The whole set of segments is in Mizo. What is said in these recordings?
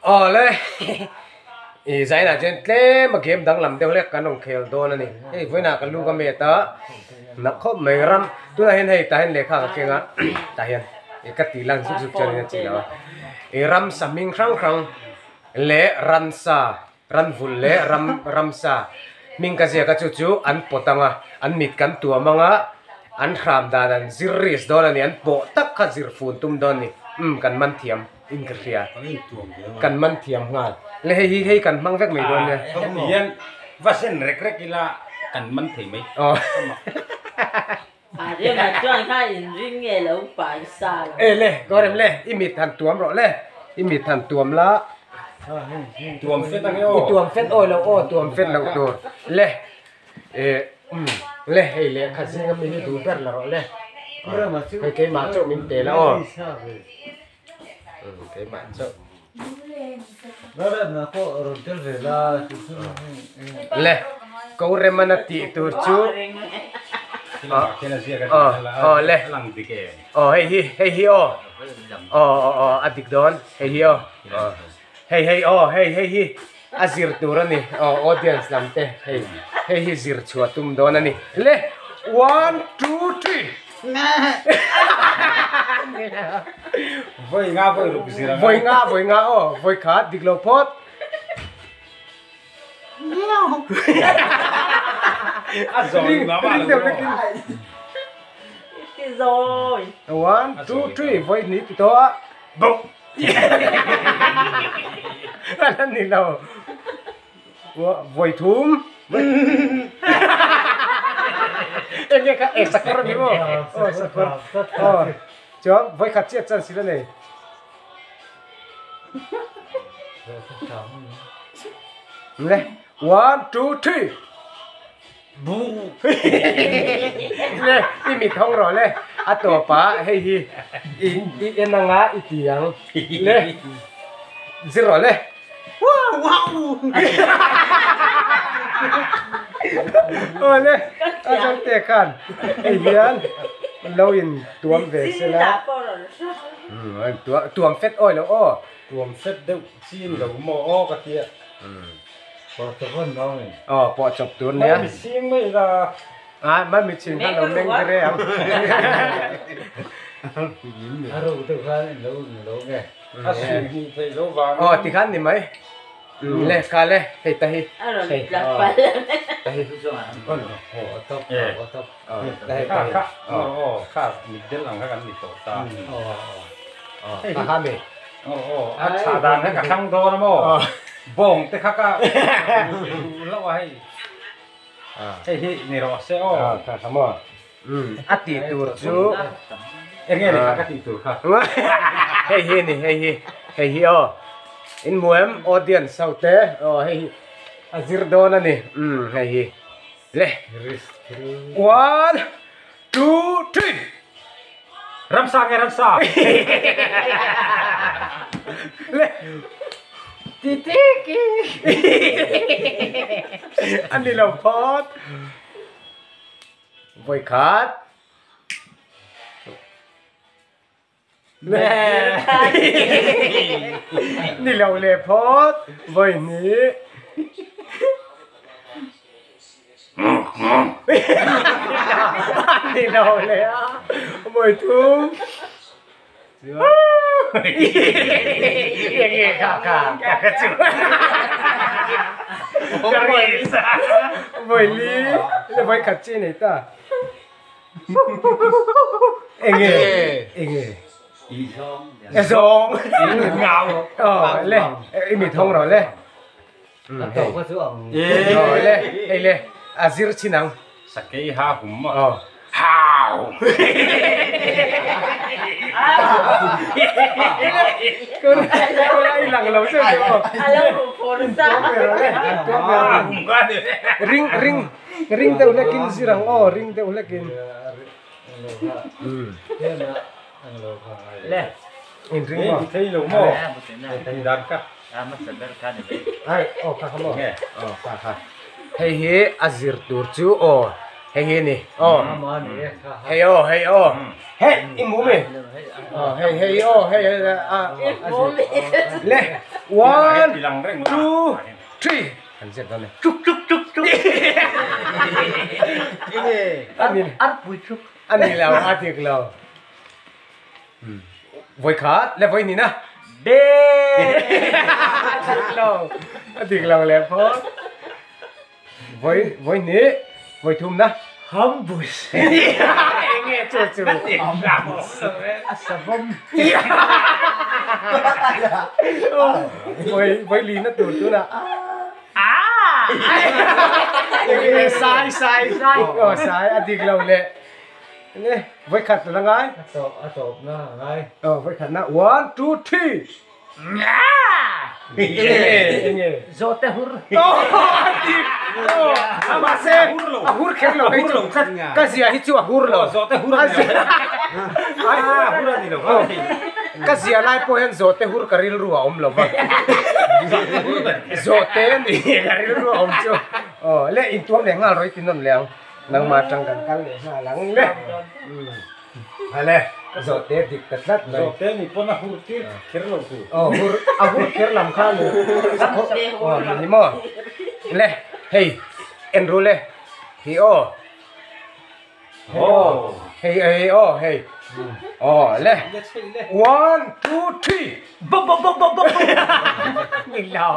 Awle i zainah chuan tlem a game danglam deuh hlek kan rawn khel dawn a ni. Hei vawiinah ka lu ka met a, nak khawp mai ram tunah hian hei tah hian lehkha ka keng a tah hian ih ka tih lan zuk zuk chuan in a chi lo a. Ih ramsa hming hrang hrang leh ransa ranvulh leh ram ramsa hming ka ziak a chu chu an pawt ang a, an mit kan tuam ang a, an hram dan an zir risk dawn a ni, an pawh tak kha zir fun tum dawn a ni. Umm kan man thiam. in ka hria kan man thiam nghal le hei hi hei kan hmang vek mai dawn nia heti hian va sen rek rek ila kan man thei mai a rema chuan kha in ring nge lo pai sa lo e le gorem le i mit han tuam rawh le i mit han tuam la tuam fet ange aw i tuam fet awi lo aw tuam fet loh tur le e le hei lehkha zing ami hi duh ber la rawh le hei keimah chauh min pe la aw. Keimah chauh. Le ko remana tih tur chu aw le aw hei hi hei hi aw aw aw a dik dawn hei hi aw hei hei aw hei hei hi a zir tur a ni aw audience lam te hei hei hi zir chhuah tum dawn a ni le one two three Vawi nga vawi ruk zir ang a. Vawi nga vawi nga aw vawi khat dik lo phawt. A zawi mah mah lo maw. Ti zawi. One two three vawi hnih ti tawh a. Boh. A la ni lo. Vawi thum. Enge kha e sakawr a ni maw? Aw sakawr. Aw chuan vawi khat chiah chance i la nei. Le one two three. Bu. Le i mit hawng rawh le a tawp ah hei hi i i en anga i ti ang le zir rawh le. Wow wow. Aw le a zawng te khan hei hian lo in tuam ve se la. Tuam fet awi lo aw. Tuam fet deuh chin lo maw aw ka tia. Aw pawh chawp tur nia. Mai mihring mai la. A mai mihring kha lo meng te reng. A suih hnih theih lo vang. Aw tikhan ni mai. Le ka le hei ta hi. A rawn tla pal. Ta hi. Kha kha aw kha mitdel ang kha kan ni tawh ta. Aw kha kha mi. Aw aw a chhah dan kha ka thlang dawn a maw bawng te kha ka duh loh a hei hei hi ni rawh se aw kha kha maw a tih tur chu eng nge ni kha ka tih tur kha hei hi ni hei hi hei hi aw in hmu em audience ho te aw hei hi a zir dawn a ni hei hi le one two three. Ramsa nge ramsa? Le titiki a ni lo phawt. Vawi khat. Le ni lo le phawt. Vawi hnih. Ni lo le a vawi thum eng nge kha kha ka chu vawi li le vawi khat chi nei ta eng nge eng nge e zawng le i mit hawng rawh le. Le hei le a zir chin ang. Sakei ha hum maw? Hau! I lang lo zeuh zeuh aw. A lo hum fur sa. Ring ring ring deuh hlekin zir ang aw ring deuh hlekin. Le in ring maw? Thei lo maw? Dan ka. Ai aw kha kha maw? Aw kha kha. Hei hi a zir tur chu aw. Hei hi a ni aw hei aw hei aw hei i hmu mi aw hei hei aw hei a le one two three kan zet dawn e chuk chuk chuk chuk a ni lo a dik lo Vawi khat le vawi hnih na. Be! A dik lo. A dik lo le phawt. Vawi vawi hnih, vawi thum na. Hambus. Enge chu chu. A savawm. Vawi vawi li na tur tunah. Enge sai sai. Aw sai a dik lo le. Enge vawi khat la ngai. A tawp a tawp na a ngai. Aw vawi khat na one two three. Enge enge. Zawhte hur. Aw a ti aw mahse a hur kher lo hei chu ka zia hi chu a hur lo. Zawhte hur a ni lo. A hur a ni lo. Ka zia lai pawh hian zawhte hur ka rilru a awm lo va. Zawhte a ni ka rilru a awm chu. Aw le intuam leh nghal rawih ti nawn leh ang. Nangmah atang kan kal leh nghal ang le. Hale, zawhte dik ta tlat mai. Zawhte ni pawn a hur tir kher lo tu. Aw hur, a hur kher lam kha ni. Aw ni maw. Le, hei en ru le. Hi aw. Hei aw. Hei hei aw hei. Aw le. One, two, three. Bo bo bo bo bo. Ni lo.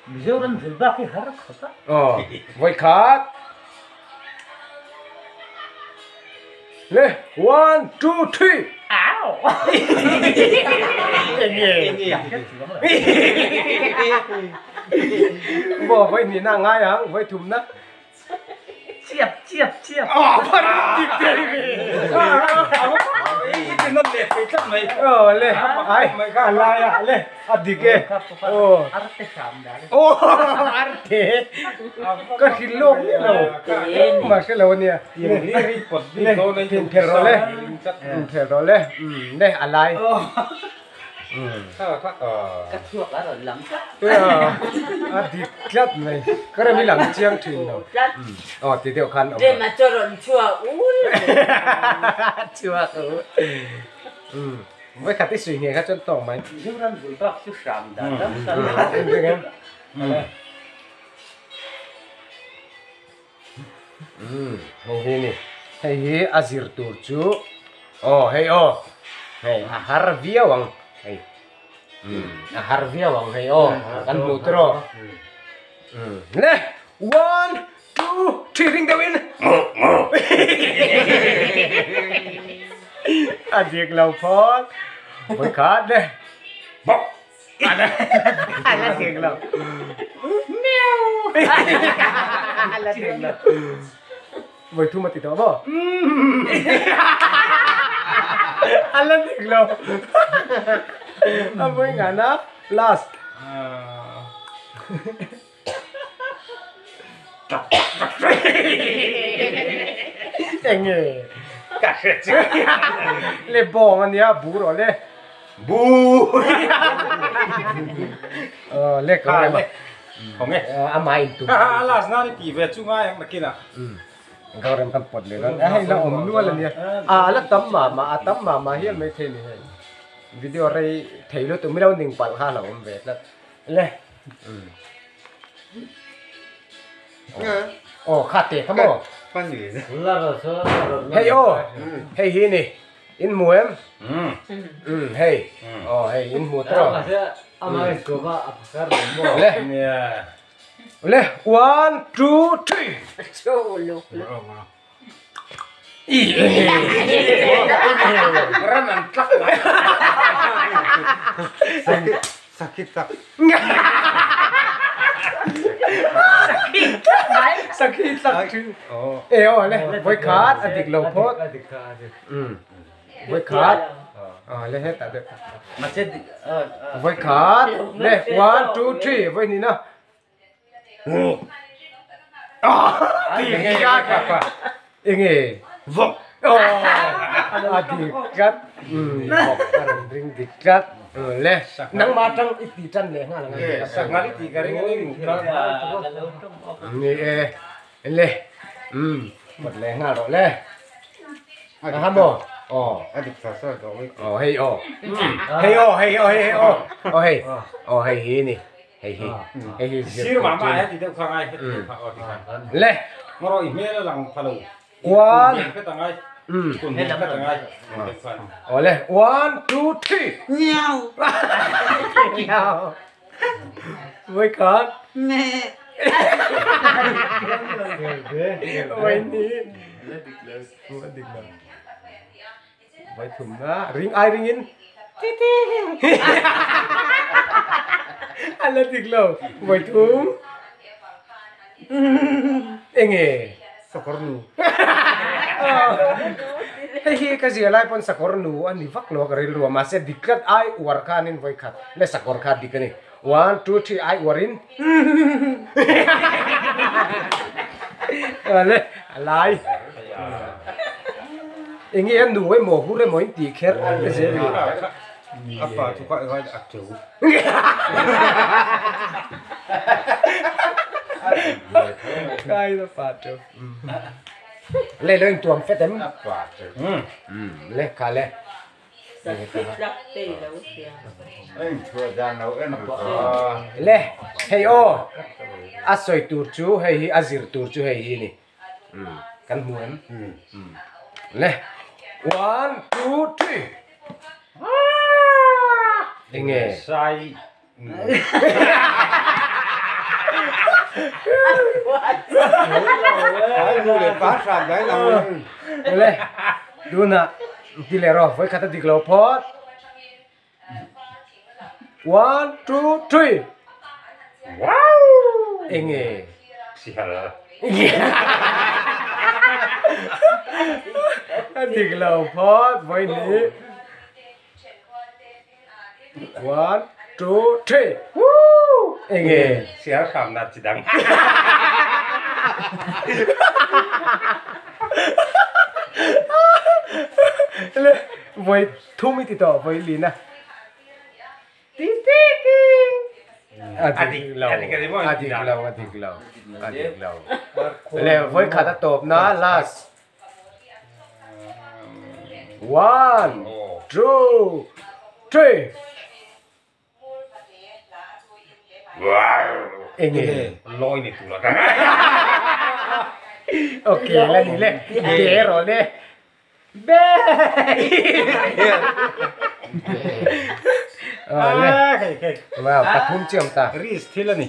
Mizoram zir bak hi har khawp a. Aw, vawi khat. Le, one, two, three. Au! Enge? Maw vawi hnihna a ngai ang, vawi thumna. Chiap chiap chiap. Aw phar dik te hi mi. I ti nawn leh thei tlat mai. Aw le ai a lai a le a dik e. Aw arte hram dan. Aw arte ka hrilh lawk miah lo. Engmah hre lo ania. Tiang hi ri pawt bik dawn a in pherh rawh le. In pherh rawh le. Le a lai. Ka chhuak a rawn lang tlat. A dik tlat mai. Ka rem i lang chiang thin lo. Aw ti deuh khan awm. Rem a chu rawn chhuak ul. Chhuak ul. Vawi khat i sui nge kha chuan tawng mai. Mizoram bul bak chu hram dan ram hran. Hei hi ni hei hi a zir tur chu aw hei aw hei a har viau ang hei a har viau ang hei aw kan hmuh tur aw le one two three ring deuh in a dik lo phawt vawikhat le A la dik lo. Meow. A la dik lo. Vawi thum a ti tawh maw? A la dik lo. A vawi ngan a last. Enge ka hre chu le bawng ania bu rawh le bu le ka rem a khawng e ama in tum a last nan i ti ve chu ngai ang nakin a ka rem kan pawt leh dawn hei la awm nual ania a la tam mah mah a tam mah mah hian maithei ni hei video rei thei lutuk milo ning palh kha a lo awm ve tlat le Aw kha te kha maw? Hei aw, hei hi ni, in hmu em? Um hei, aw hei in hmu tawh. Le, le, one, two, three. Ran an tlak mai. Sakhi tlak. Sakhi tlak thin. E aw le voi khat a dik lo phawt. Voi khat. Le hetah deuh. Voi khat. Le one two three voi hnih na. Enge vawk a dik tlat vawk a rawn ring dik tlat le nangmah atang i ti tan leh nghal ang sanghal i ti ka ring a ni ni e le. Umm pawt leh nghal rawh le. A ha maw? Aw. A dik sa sa zawk mai. Aw hei aw. Hei aw hei aw hei aw. Aw hei. Aw hei hi ni. Hei hi. Hei hi zir Sir mah mah heti deuh kha ngai heti deuh kha aw ti khan. Le. Ngawrawh i hmel a lang pha lo. One. Kun hniam hret a ngai. Kun hniam hret a ngai. Deuh khan. Aw le. One two three. Ngiau. Ngiau. Vawikhat. Meh. Vawihnih. Vawithumna. Ring ai ringin. Titi. A la dik lo. Vawithum. Enge? Sakawr nu. Hei hi ka zia lai pawn sakawr nu a ni vak lo a ka rilru a, mahse dik tlat ai uar khanin vawikhat le sakawr kha dik a ni. One, two, three ai uarin le a lai. Enge a nu emaw hur emaw in tih kher a zel ni. A pa chu kha a cheu. Kai na pa chu. Le lo in tuam fet em. Le kha le. Le hei aw a sawi tur chu hei hi a zir tur chu hei hi ni. Kan hmu em? Le one two three Enge? Sai Le tunah ti leh rawh vawikhat a dik lo phawt. One two three Enge Sihal A dik lo phawt vawihnih One two three Enge Sihal hram na chi dang Le vawi Thum i ti tawh vawi lin a. A dik lo, a dik lo, a dik lo, a dik lo. Le vawi khat a tawp na last. One, two, three. Enge? Lawi ni tur a ka. Ok la ni le, be rawh le. Be! Le. Wow, pathum chi awm ta. Risk thil a ni.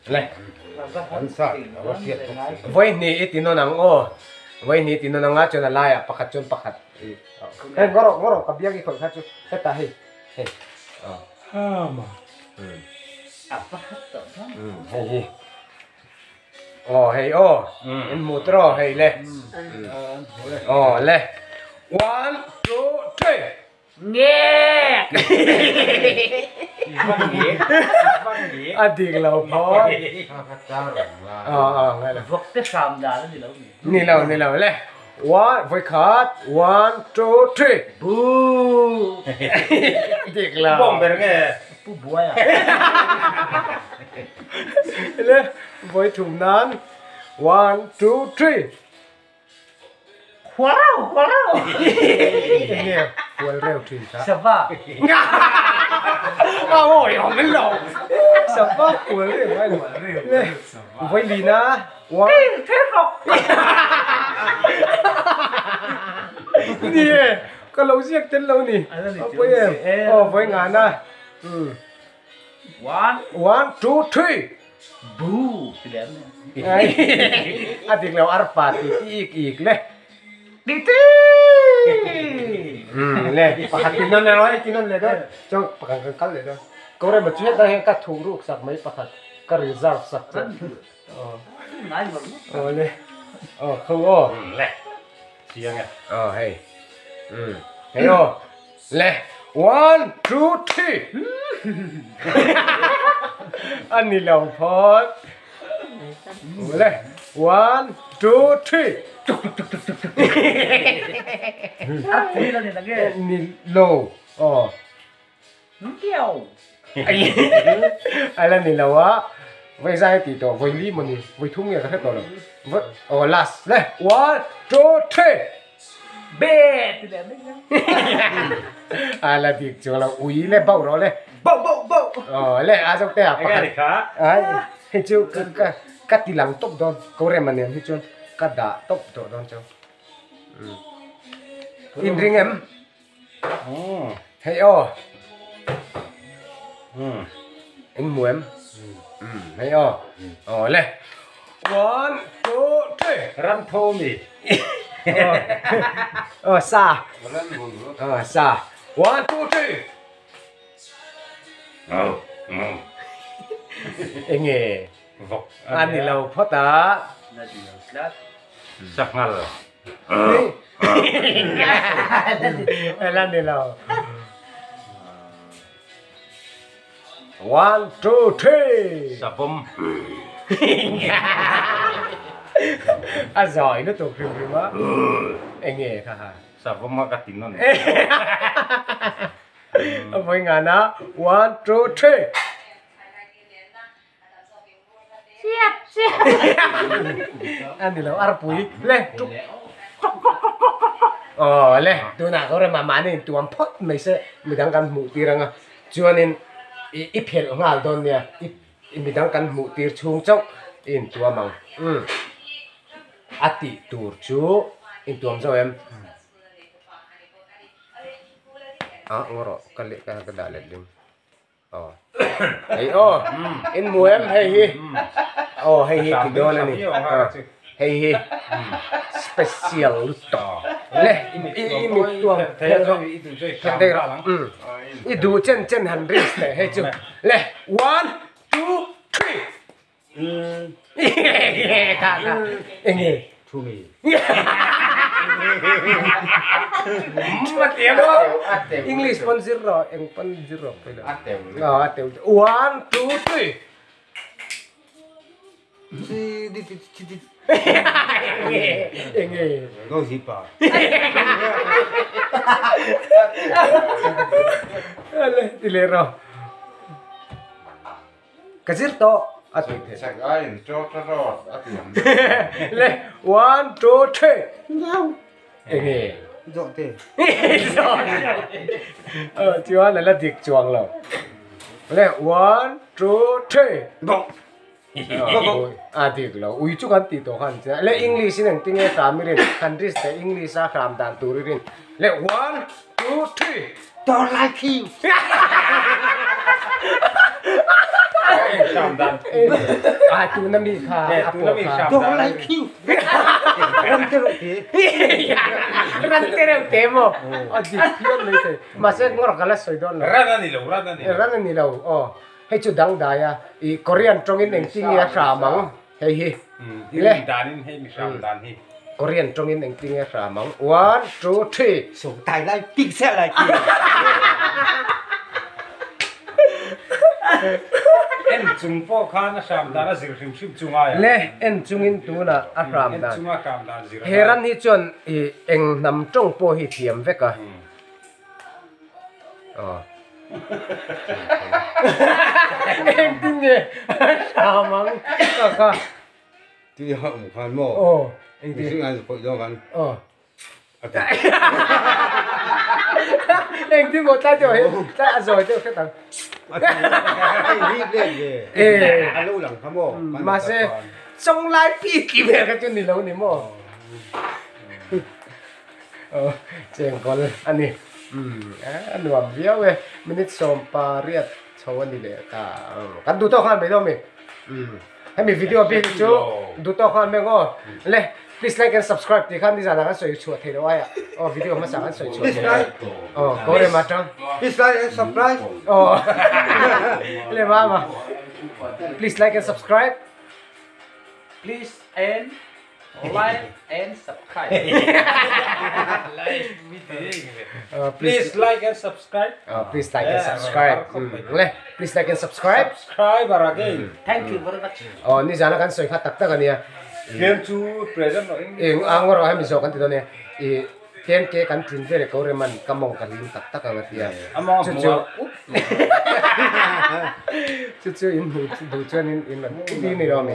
Le. Vawi hnih i ti nawn ang aw. Vawi hnih i ti nawn ang a chuan a laiah pakhat chuan pakhat. Hei ngawrawh ngawrawh ka biak i khawih kha chu hetah hei. Hei. Hei hi. Aw hei aw. In hmu tawh hei le. Aw le. One, two, three. Nge. A dik lo phawt. Aw aw ngai lo. Vawk te hram dan a ni lo mi. Ni lo ni lo le. One vawi khat one two three. Boo. Dik lo. Bawng ber nge. Pu buai a. Le vawi thum nan one two three. Hual hual. Enge hual reuh thin ta. Sava. A awi awm in lo. Sava hual reuh ngai lo. Le vawi lina one. Kil the rawk. Ni e ka lo ziak tel lo ni. A pawi em. Aw vawi ngana. One. One two three. Bu ti lem. A dik lo arpa ti ti ik ik le. Ti ti. Le pakhat tin non le roi tin non le do. Chong pakhat kan kal le do. Ko re ma chu het dang ka thu ruk sak mai pakhat ka reserve sak chu. Aw le. Aw kho aw. Le. Chiang e. Aw hei. Hei aw. Le one two three a ni lo phawt le one two three ni lo aw a la ni lo a. Vawi zai tih tawh vawi li mawni vawi thum nge ka hre tawh lo. Vawi aw last le one two three Be ti leh mai ang. A la dik chuang lo ui le bauh rawh le. Bauh bauh bauh. Aw le a zawk te ah pakhat. Enge ni kha? Ai hei chu ka ka ka ti lang tawp dawn ko rem aniang hi chuan ka dah tawp tawh dawn chu. In ring em? Hei aw. In hmu em? Hei aw. Aw le. One, two, three. Ram tho mi. Aw sa. Aw sa. One, two, three. Enge? Vawk. A ni lo phawt a. Sanghal. La ni lo. One, two, three. Savawm. A zawi lutuk hrim hrim a. Enge kha ha. Savawm a ka ti nawn. A vawi ngan a. One, two, three. Chiap chiap. A ni lo arpui le tuk aw le tunah ka rema mahni in tuam phawt mai se midang kan hmuh tir anga chuanin i i phelh nghal dawn nia i midang kan hmuh tir chhung chauh i intuam ang umm a tih tur chu intuam zo em ah ngaw rawh ka leh ka dah let ling. Aw hei aw in hmu em hei hi aw hei hi ti dawn a ni hei hi special lutuk le i i mit tuam phelh rawh phelh daih rawh i duh chen chen han rinse teh hei chu le one two three kha kha enge Thumi. English pawn zir rawh eng pawn zir rawh pawh ila. A teu. A teu. One two three. Enge. Go zipa. Ale ti leh rawh. Ka zir tawh a ti thei. Chak aiin tawta rawt a ti ang. Le one two three. Enge? Zawhte. Zawhte. Aw chuan a la dik chuang lo. Le one two three. Bawk. A dik lo. Ui chu kan tih tawh khan che. Le English in engtin nge hram i rin? Han risk teh English a hram dan tur i rin. Le one two three. Don't like you. A tu na mi kha a pawh kha. Don't like you. Ram te reuh te. Ram te reuh te maw? A dik phian mai thei. Mahse ngawr ka la sawi dawn lo. Ran a ni lo, ran a ni lo. Ran a ni lo. Aw. Hei chu dangdai a. I Korean tawngin engtin nge a hram ang? Hei hi. Le. Danin hei mi hram dan hi. Korean tawngin engtin nge hram ang? One, two, three. So tai lai tik se lai ki. En chung pawh khan a hram dan a zir hrim hrim chu ngai ang. Le, en chungin tunah a hram dan. En chunga hram dan zir a ngai. He ran hi chuan i eng hnam tawng pawh hi thiam vek a. Aw. Engtin nge hram ang ka kha. Ti ha um khan maw. Aw. Engtin. Mihring an khawih dawn khan. Aw. Engtin maw tlai deuh hi tlai a zawi deuh hret ang. Hei hi let ve. Eh. A lo lang kha maw. Mahse chawnglai pi ti vel kha chu ni lo ni maw. Aw chengkawl a ni. Umm a nuam viau e minute 18 chho a ni leh ta kan duh tawk nghal mai dawn mi umm hemi video bik hi chu duh tawk nghal mai ang aw le please like and subscribe tih khan nizan ah kan sawi chhuah theih loh aia aw video hmasa kan sawi chhuah theih loh aw ko rem atang please like and subscribe aw le mama please like and subscribe please and Like and subscribe. Please like and subscribe. Please like and subscribe. Le, please like and subscribe. Subscribe again. Thank you very much. Oh, ni zana kan sawi kha tak tak ania. Game chu present lo eng. Eng ang rawh hemi zawk kan ti dawn nia. I 10k kan tlin vel ko reman ka mawng ka hlim tak tak ang a ti a. A mawng a hmu a. Chu Chu chu in hmuh duh chuan in in rawn ti ni lo ami?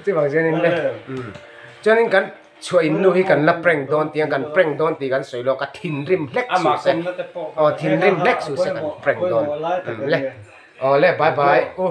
Chuvang chuan in le chuan in kan chhuah in nu hi kan la prank dawn tih a kan prank dawn tih kan sawi lawk a thinrim hlek suh se aw thinrim hlek suh se kan prank dawn le aw le bye bye u.